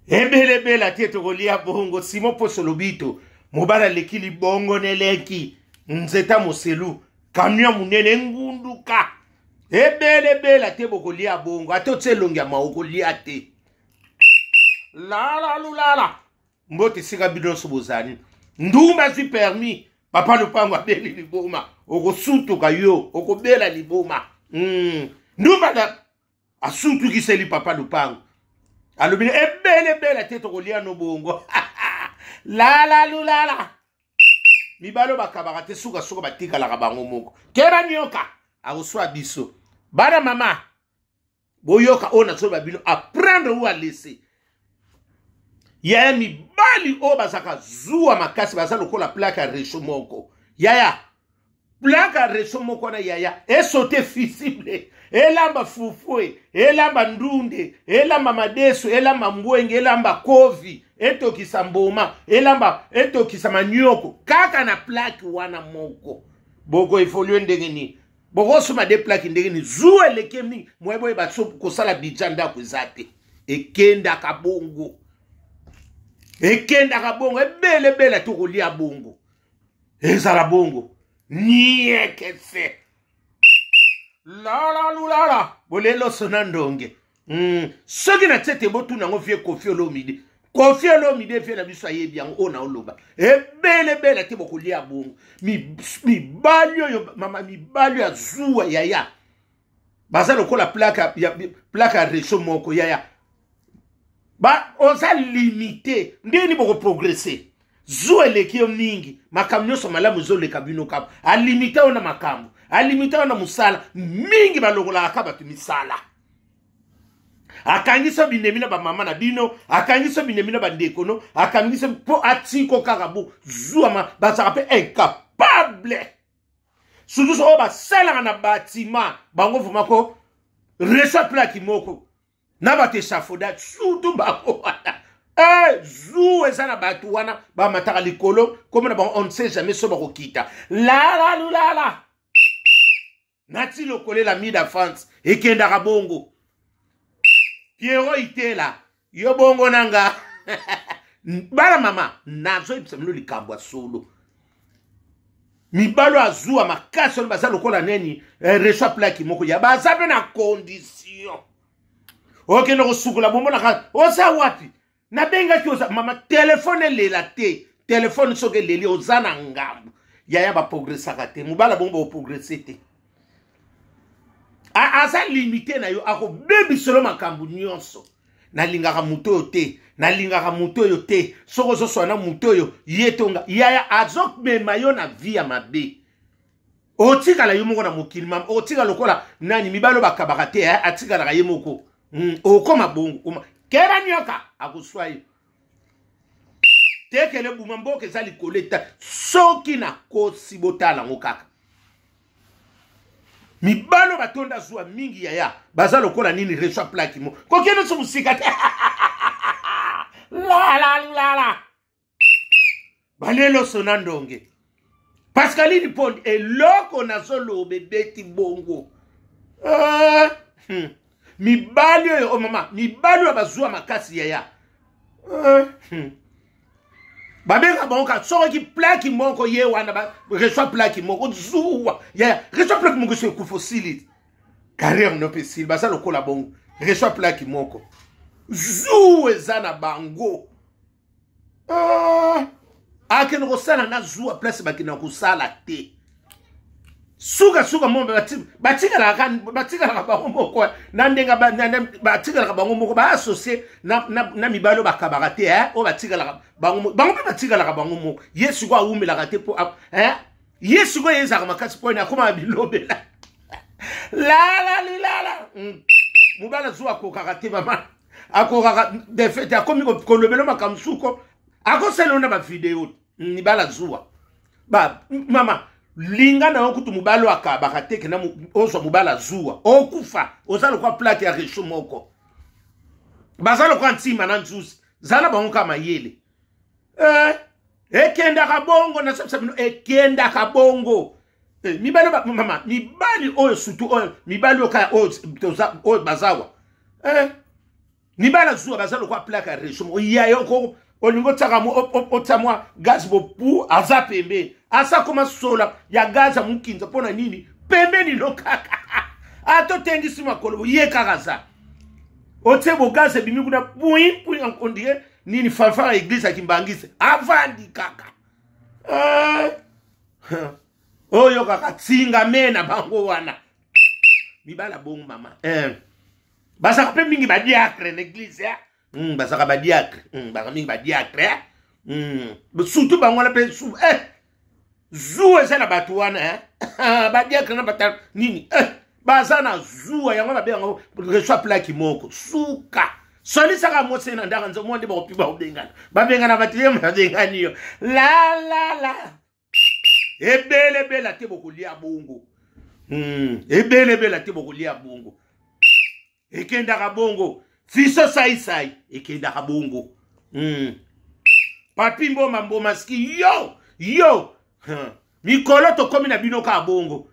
Ebelebela te tokolia bongo. Simon Poso Lobito, mobali aleki libongo neleki nzeta moselu, camion monene engunduka. Ebelebela te bokolia bongo, ata otie elongi ya mawa okolia te. Lala lulala mbote esika bino nyonso bozali. Ndumba azwi permis, papa lupango abeli liboma, okosutuka yo, okobela liboma. Ndumba na asutukiseli papa lupango, alobi ebele ebele te tokolia no bongo. Lala lulala mibalo bakabaka te, sukasuka batikalaka bango moko. Keba nyoka akoswa biso. Bana mama boyoka oyo nazoloba bino, apprendre ou à laisser. Yaya, mibali oyo bazalaka zuwa makasi, baza lokola plaque ya rechaud moko. Yaya, plaque ya rechaud moko wana yaya esote fusible, elamba fufue, elamba ndunde, elamba madesu, elamba mbwenge, elamba kovi, etokisa mboma, elamba etokisa manioko, kaka na plaque wana moko. Boko evolue ndenge nini? Bokosoma de plaque ndenge nini? Zuwa eleki mingi, moye boyeba kosala budget ndako eza te. Ekendaka bongo, ekendaka bongo, ebele ebele tokolia bongo, ezala bongo niekese lala lulala boleloso na ndonge. Soki na tie te botuna yango vie Koffi Olomide. Koffi Olomide vie na biso ayebi yango oyo na oloba. Ebele ebele te bokolia bongo. Mibali oyo mama, mibali oyo azuwa yaya, baza lokola plaque ya plaque ya rechaud moko yaya. Ba oza limité ndenge nini bokoprogresse? Zuwa eleki yo mingi, makambo nyonso malamu ezoleka bino kaka. Alimite yo na makambo, alimite yo na mosala mingi, balongolaka kaka bato misala. Akangisa binemi na bamama na bino, akangisa binemi na bandeko no, akangisa mpo atiko kaka bo zuwa ma, bazalaka mpe incapable. Surtout oyo basalaka na batima bango vraiment ko reçoit plaque moko na bato échafaudage, surtout bango wana. Zu eza na bato wana bamataka likolo komona bango, on ne sait jamais so bakokita. Lala lulala nati lokolela mida France ekendaka bongo. Piero Itela yo bongo nanga. Bana mama, nazoyebisa bino likambo ya solo. Mibalo azuwa makasi wana baza lokola neni, reçoit plaque moko ya baza mpe na condition. Okende kosukola bomonaka oza wapi? Nabengaki oza mama, telefone elela te. Telefone soki eleli oza na ngambo. Yaya baprogressaka te, mobala bongo baprogresse te. Aza limite na yo, akobebiselo makambo nyonso. Nalingaka moto oyo te, nalingaka moto oyo te. Soki ozoswa na moto oyo ye tonga yaya, azomema yo na vie ya mabe. Otikala yo moko na mokili mama, otikala lokola nani? Mibali oyo bakabaka te, atikalaka ye moko. Okoma bongo, koma keba nyoka akoswa yo. Tekele buma mboka eza likolo eta. Soki nakosi botala yango kaka. Mibalo batonda zuwa mingi yaya, baza lokola nini? Reçoit plaque mo kokende so mosika te. Lala lala balelo sona ndonge Pascaline Pond, eloko nazoloba ebeti bongo. Mibali oyo, oh mama, mibali oyo bazwa makasi yaya. Babenga bango kaka soki plaque moko ye wana reçoit plaque moko zuwa yaya, reçoit plaque moko so ekufa osili carrière no mpe esili. Baza lokola bongo, reçoit plaque moko zuwa eza na bango. Akende kosala na zuwa place bakenda kosala te. Sukasuka mo batikalaka bango moko na ndenge batikalaka bango moko, baassocie na mibali oyo bakabaka te, oyo batikalaka bango bango mpe batikalaka bango moko. Ye sikoyo awumelaka te mpo ye sikoyo ezalaka makasi mpo akomaka bilobela. Lala lilala mobali azuwa akokaka te, mama akokaka defete, akomi kolobela makambo suko, akosala na bavideo. Mibali azuwa ba mama linga na yo kutu mobali oyo akabaka te, kenda ozwa mobali azuwa okufa. Oza lokola plaque ya rechaud moko, baza lokola ntima na nzuzi, zala bango kaka mayele. Ekendaka bongo, nasabisa bino ekendaka bongo. Mibali ba, mama mibali oyo surtout oyo mibali oyo kaka oyo toza oyo bazawa. Mibala zuwa baza lokola plaque ya rechaud moko ya yo olingi otiaka otia mwa gaz bopu aza pembeni asa koma sola ya gaz ya mokinza mpo na nini pembeni no kaka ata otengisi makolo ye kaka aza otie bogaz ebimi kuna pui pui ondire nini fanfare ya eglise ya kimbangisi avandi kaka eh. Oyo kaka tingame na bango wana mibala bongo mama eh. Bazalaka mpe mingi badiacre na eglise eh? Bazalaka badiacre bazalaka mingi badiacre eh? Surtout bango wana mpe su eh. Zuwa eza na bato wana eh? Badiacre na bata nini eh. Baza na zuwa yango babe yango reçoit plaki moko suka solisaka mwasi na ndaka nzo mwa nde bakopi bakobengana babengana bato ye babengani yo la la la ebelebela te bokolia bongo ebelebela te bokolia bongo ekendaka bongo fiso saisai ekendaka bongo Papi Mboma Mboma ski yo yo Mikolo tokomi na bino kaka bongo.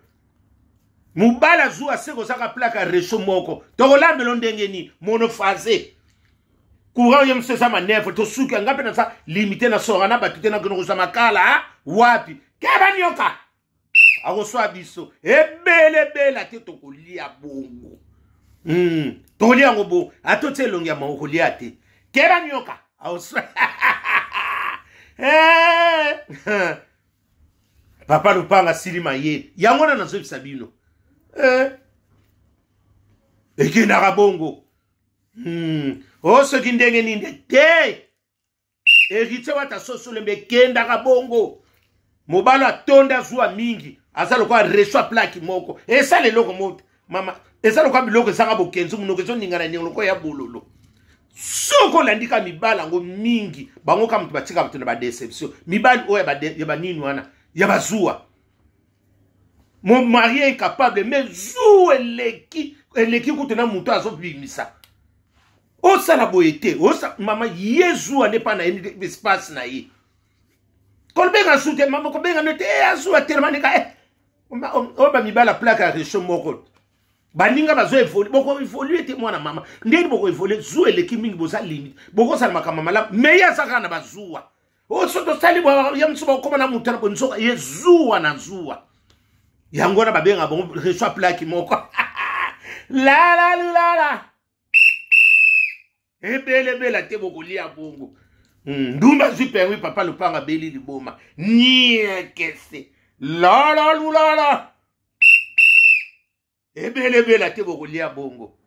Mobali azwa se kozaka plaka ya rechaud moko tokolambelo ndenge nini monophase courant ye mosusu eza manevre tosuki nga mpe naza limite na sora na bato te nakende kozwa makala wapi keba nioka akoswa biso ebelebela te tokolia bongo tokolia yango bongo ata otia elongi ya mawa okolia te keba nioka akoswa eh. Papa Lupanga asili mayele yango wana nazoyebisa bino eh. Ekendaka bongo O soki ndenge nini nde te Héritier Wata sosolembe ekendaka bongo. Mobali atonda zuwa mingi aza lokola reçoit plaki moko esala eloko moto mama eza lokola biloko ezanga bokenzu monoko ezoningana ninga lokola ya bololo. Soki olandi ka mibali yango mingi bango ka moto batika bato na badeception mibali oyo ya banini wana ya bazuwa. Mon mari est incapable mais zuwa eleki eleki kutu na moto azobimisa osala boye te mama ye zuwa nde mpa na ye espace na ye kolobenga su te mama kobenga nde te azuwa telema ndeka eh. Oyo bamibala plaque ya rechaud moko baninga bazo évolue boko évolue te mwana mama ndeni boko évolue zuwa eleki mingi boza limite bokozala makambo malamu me ye aza kaka na bazuwa oyo so tosali ya mosusu bakokoma na moto na nzoka ye zuwa na zuwa yango wana babengaka bango reçoit plaque moko lalalulala ebelebela te bokolia bongo ndumba azwi permis papa Lopanga abeli liboma niekese lalalulala ebelebela te bokolia bongo.